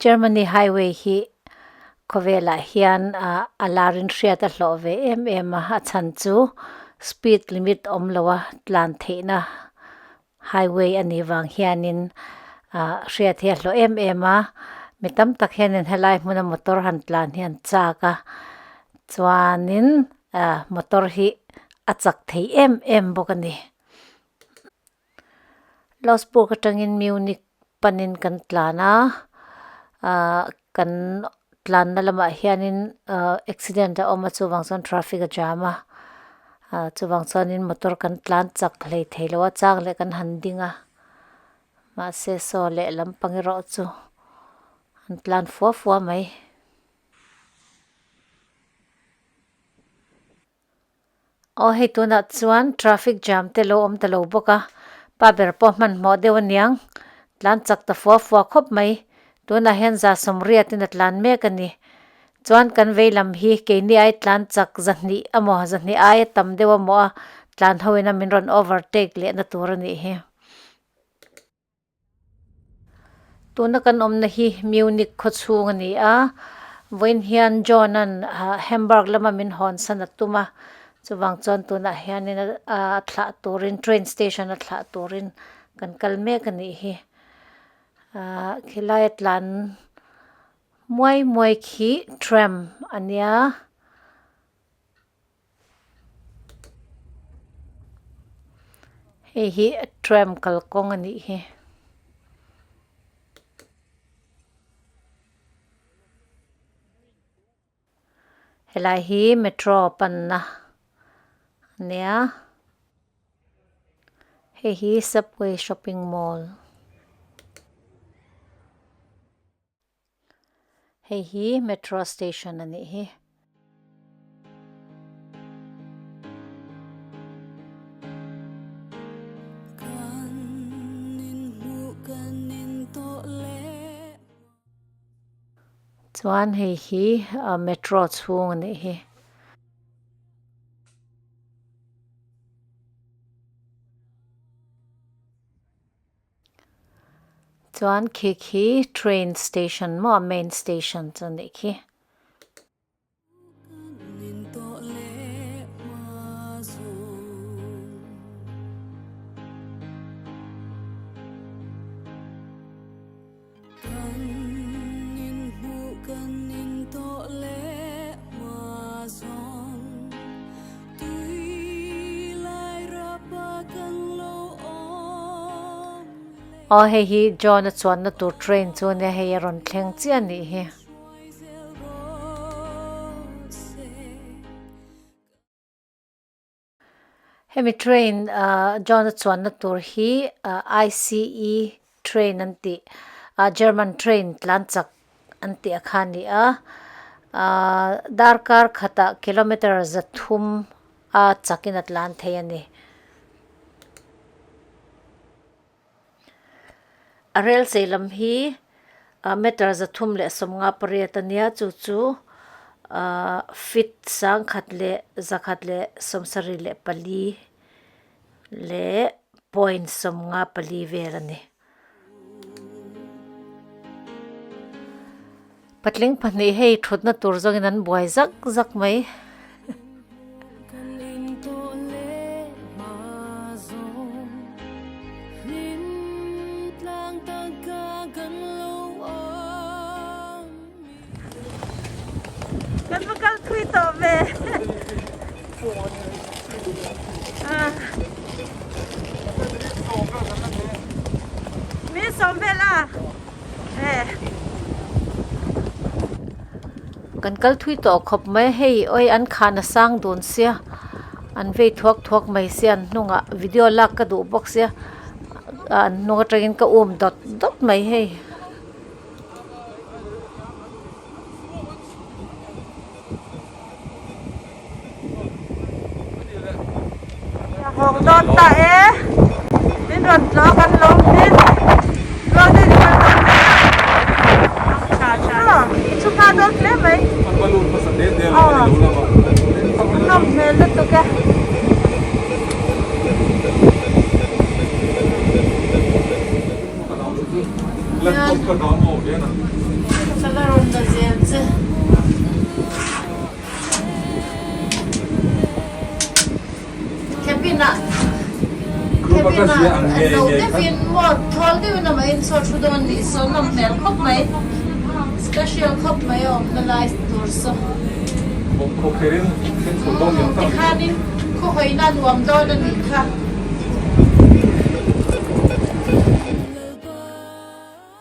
Germany highway hi khawvelah hian ah a lar in hriat a hlawh ve em em a a chhan chu speed limit awm lo a tlan theihna highway a nih vang hianin ah hriat hi a hlawh em em a mi tam tak hianin helai hmuna motor han tlan hi an chak a chuanin ah motor hi a chak thei em em bawk a ni. Losburg atangin Munich panin kan tlan a ah kan tlanna lamah hianin ah accident a awm a chuvang chuan traffic a jam a ah chuvang chuanin motor kan tlan chak hlei thei lo a chang leh kan han ding a mahse saw lehlam pang erawh chu an tlan fua fua mai. Aw hei tunah chuan traffic jam te lo awm ta lo bawk a, pa ber pawh hmanhmawh deuh aniang, tlan chak ta fua fua khawp mai, tunah hian za sawmriat in a tlan mek a ni, chuan kan vei lam hi keini ai tlan chak zahnih amaw zahnih aia tam deuh amaw a tlan ho in a min rawn overtake leh na tur a nih hi. Tuna kan awmna hi Munich khawchhung a ni a, vawiin hian John-a'n Hamburg lama min hawn san a tum a, chuvang chuan tunah hianin a thlah turin train station a thlah turin kan kal mek a nih hi. Ahh khilai a tlan muai muai khi tram a nia. Hei hi tram kalkawng a nih hi. Helai hi metro panna a nia. Hei hi subway shopping mall. Hei hi metro station a nih hi. Chuan hei hi metro chhung a nih hi. Chuan khi khi train station maw main station chu anih khi. Aw hei hi John a chuanna tur train chu ania hei a rawn thleng chiah a nih hi. Hemi train ah John a chuanna tur hi ICE train an tih ah German train tlan chak an tih a kha a ni a ah darkar khatah kilometer zathum a chakin a tlan thei a ni. A rel chei lam hi meter 338 a nia chu chu ahh feet 1174 leh point 54 vel a ni. Patling pahnih hei thutna tur zawngin an buai zak zak mai. Kan va kal thui tawh ve. Mi sawm vel a. Kan kal thui tawh khawp mai hei awi an khan a sang dun sia an vei thuak thuak mai sia an hnungah video lak ka duh bawk sia an hnung atangin ka um dawt dawt mai hei. Hawng dawn ta e min rawn tlawh kan lo hmin tluang deuh in kal dawn nia tha tha i thu hma dawn hle mai aw nawm hmel lutuk e. Thla la rawn la zel che. Cabin ah cabin ah no deuhin maw thawl deuhin amah in saw thu dawn nih saw nawm hmel khawp mai special khawp mai a awmna lai tur saw. Tikhanin khawhawina nuam dawn a nih kha.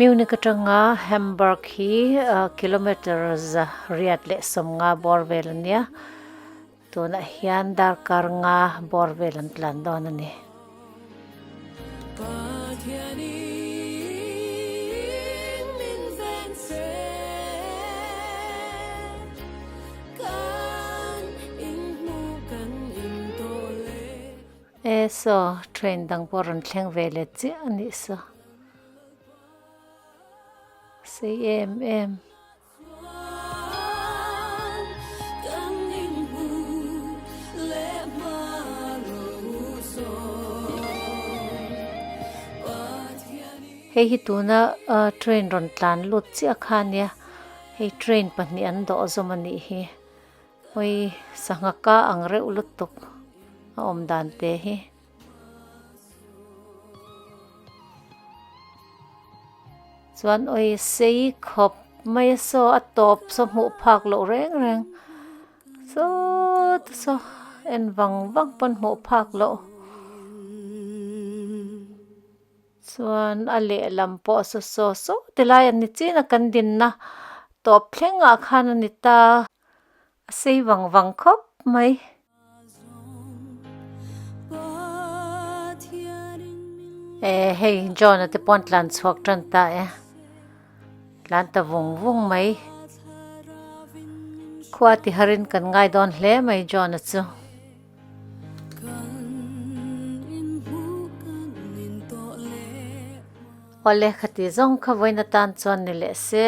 Munich atanga Hamburg hi kilometre za riat leh sawmnga bawr vel a nia. Tunah hian darkar nga bawr vel an tlan dawn a ni. E saw train dang pawh rawn thleng ve leh chiah a nih saw. Sei em em. Hei hi tuna train rawn tlan lut chiah kha ania hei train pahnih an dawh zawm a nih hi hawi sangha ka ang reuh lutuk a awm dan te hi. Chuan awi sei khawp mai a saw a tawp saw hmuh phak loh reng reng saw te saw en vang vang pawn hmuh phak loh chuan a lehlam pawh saw saw saw ti lai a ni chin a kan dinna tawp thlengah khan a ni ta a sei vang vang khawp mai. Eh hei John a te pawn tlan chhuak tan ta e tlan ta vung vung mai khua ti harin kan ngai dawn hle mai John a chu. Awle khati zawng kha vawiin atan chuan ni leh se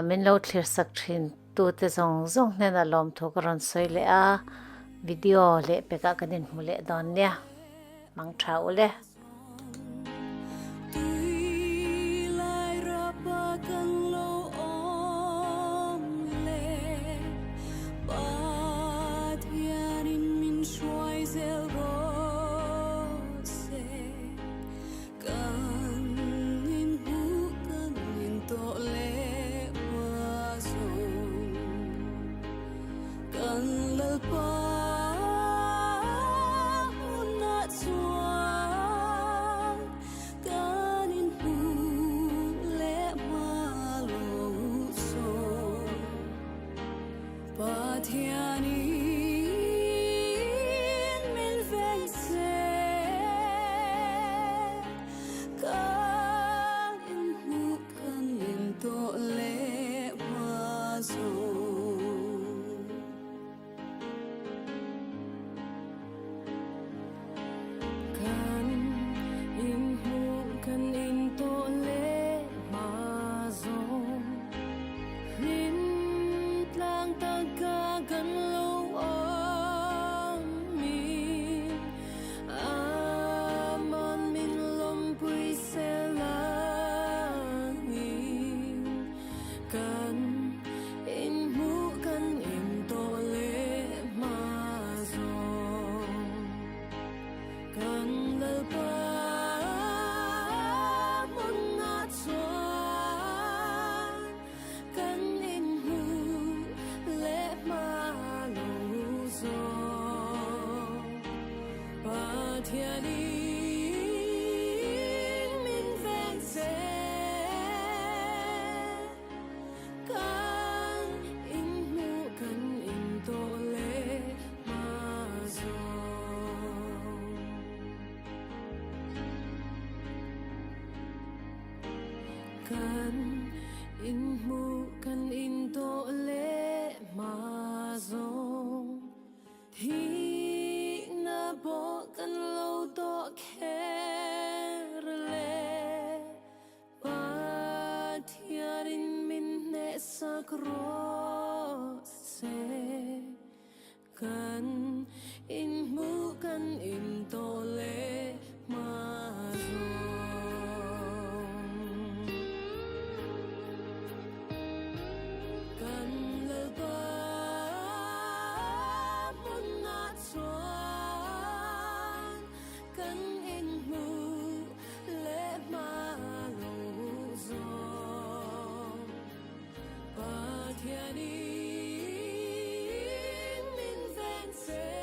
min lo thlir sak thin. Tute zawng zawng hnenah lawmthu ka rawn sawi leh a, video leh pekah kan inhmu leh dawn nia. Mang tha u le. Pathianin min ven se.